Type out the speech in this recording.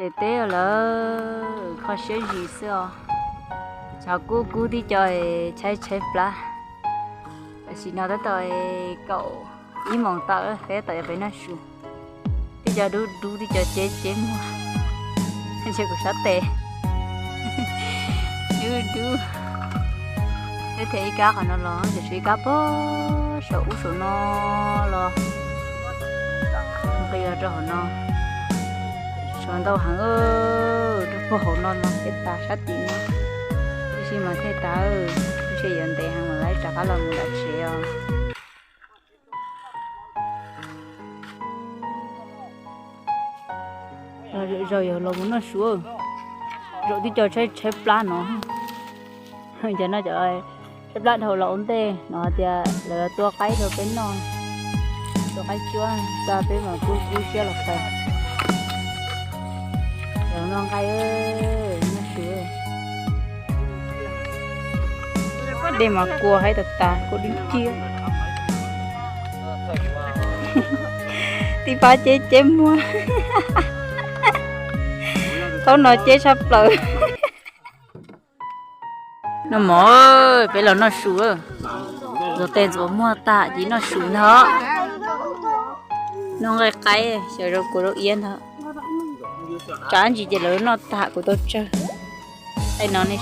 Teb teb lawm, kho siab zis xwb os. Tshav kub kub tib co tshaib tshaib plab. Tam sim no tab tom kaum ib moos tawm, peb tab tom yuav pem noj su. Tib co dub dub, tib co ceb ceb muag, ntshe kuv sab tes dub dub. Peb them ib kab qhov no los, ces tshuav ib kab pog saum ub saum no los, nqis los rau hauv no. Tshuav ntau heev, rau puag hauv no no thiaj tas sab tim no. Tab sis mas thiaj tas, tab sis yuav ntev heev mas lawv rov qab los mus nram tsev os. Zaum yog los mus noj su, zaum tib co tshaib tshaib plab no. Cov no cov tshaib plab dhau los ua ntej no tias lawv tua qaib rau peb noj, tua qaib cuab, xa peb mas kub kub siab los pais. Los noj nqaij, noj su. Dej mas kua haib tas tas, kua dub nciab. Tib pab ceb ceb muag. Thaum no ceb tshaj plaws. Noj mov, peb los noj su. Ntxuav tes ntxuav muag tas ces noj su ntag. Noj nqaij qaib xyaw rau kua rau iab ntag. Tsam ntsis ces lawv noj tas kuv tau tsawg. Tej no nej